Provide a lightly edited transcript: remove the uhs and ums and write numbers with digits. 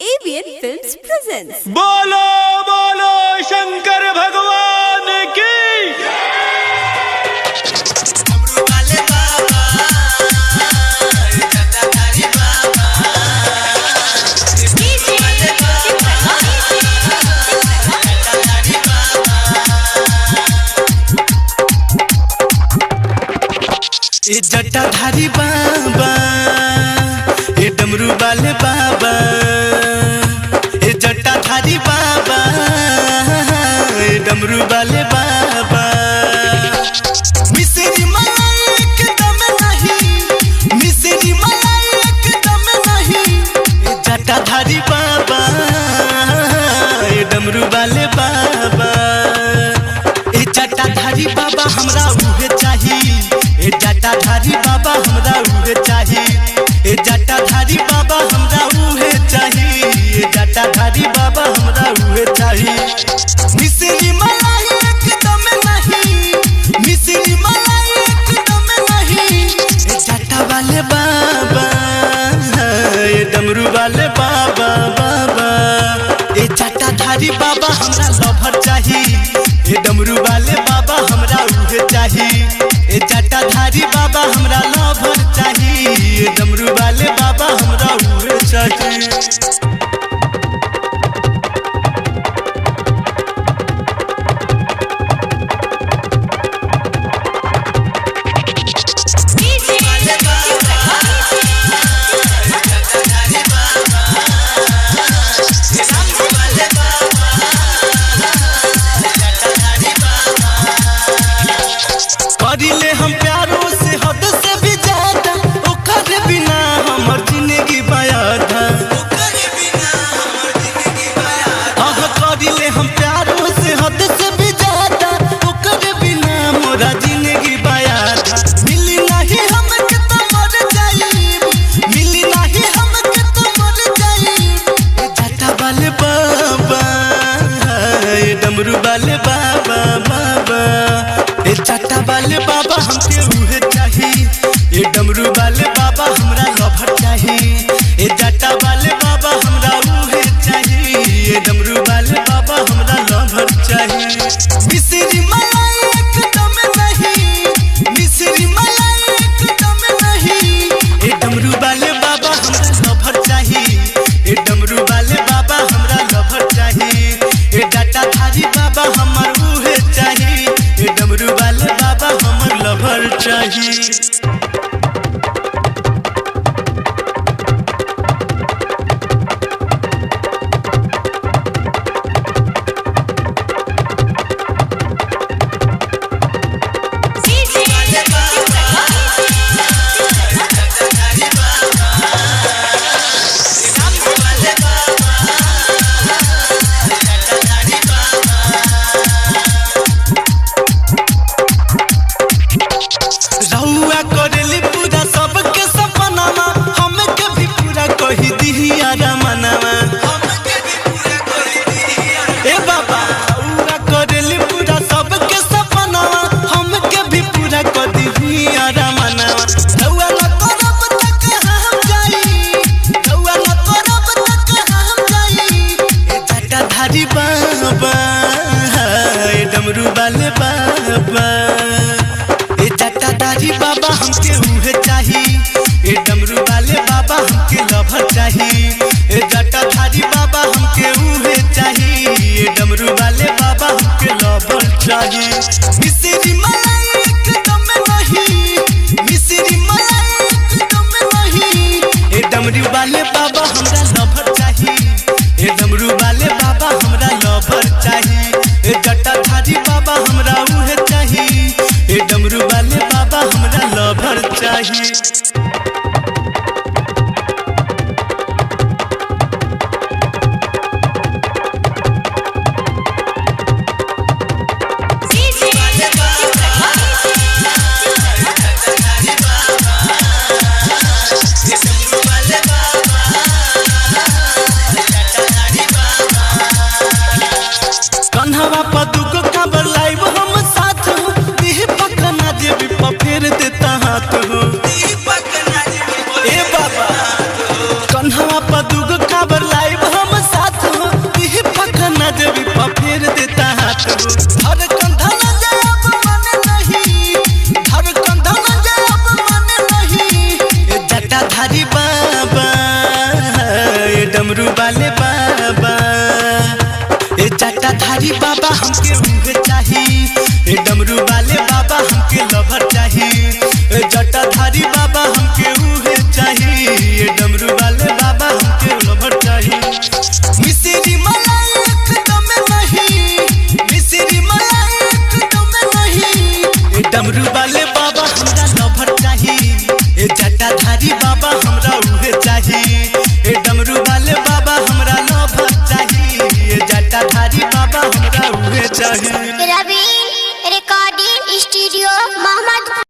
AVN Films presents. बोलो बोलो शंकर भगवान की। ए जटाधारी बाबा, ए डमरू वाले बाबा, ए जटाधारी बाबा, ए डमरू वाले बाबा। मिश्री मलाई एकदम नहीं, मिश्री मलाई एकदम नहीं। ए जटाधारी बाबा, ए डमरू वाले बाबा, ए जटाधारी बाबा हमरा उहे चाही। ए जटाधारी बाबा हमरा उहे चाही। ए जटाधारी बाबा हमरा उहे चाही। ए जटाधारी बाबा हमरा उहे चाही। मिश्री मलाई एकदम नहीं, मिश्री मलाई एकदम नहीं। ए जटा वाले बाबा, ए डमरू वाले बाबा बाबा, ए जटाधारी बाबा हमरा लभर चाही। ए डमरू वाले बाबा हमरा उहे चाही। ए जटाधारी बाबा हमरा लभर चाही। ए डमरू वाले बाबा हमरा उहे चाही। करिले हम प्यारो से हद से भी ज्यादा, ओकर बिना हमर जिंदगी बयाधा। आह करिले हम प्यारो से हद से भी ज्यादा, ओकर बिना मोरा जिंदगी बयाधा। मिली नहीं हमके तो मर जाईब, मिली नहीं हमके तो मर जाईब। ए जटा वाले बाबा, ए डमरू वाले बाबा बाबा, ए जटा वाले बाबा हमके उहे चाही। ए डमरू वाले बाबा हमरा लभर चाही। ए जटा वाले बाबा हमरा उहे चाही। ए डमरू वाले बाबा हमरा लभर चाही। मिश्री मलाई एकदम नहीं, मिश्री मलाई एकदम नहीं। ए डमरू वाले बाबा हमरा लभर चाही। ए डमरू वाले बाबा हमरा लभर चाही। ए जटाधारी बाबा हमर उहे चाही। ए डमरू वाले बाबा हमर लभर चाही। रउआ करेली पूरा सबके सपनामा, हमके भी पूरा कही दिहिया रमनामा। ए बाबा, रउआ करेली पूरा सबके सपनामा, हमके भी पूरा कर दिहिया रमनामा। रउआ न करब त कहाँ हम जाई, रउआ न करब त कहाँ हम जाई। ए जटाधारी बाबा, ए डमरू वाले बाबा, ए जटाधारी बाबा हमके उहे चाही। ए डमरू वाले बाबा हमके लभर चाही। ए जटाधारी बाबा हमके उहे चाही। ए डमरू वाले बाबा हमके लभर चाही। मिश्री मलाई एकदम नहीं, मिश्री मलाई एकदम नहीं। ए डमरू वाले बाबा हमरा लभर चाही। ए डमरू वाले बाबा हमरा लभर चाही। ए जटाधारी बाबा हमरा उहे चाही। ए डमरू वाले बाबा हमरा लभर चाही।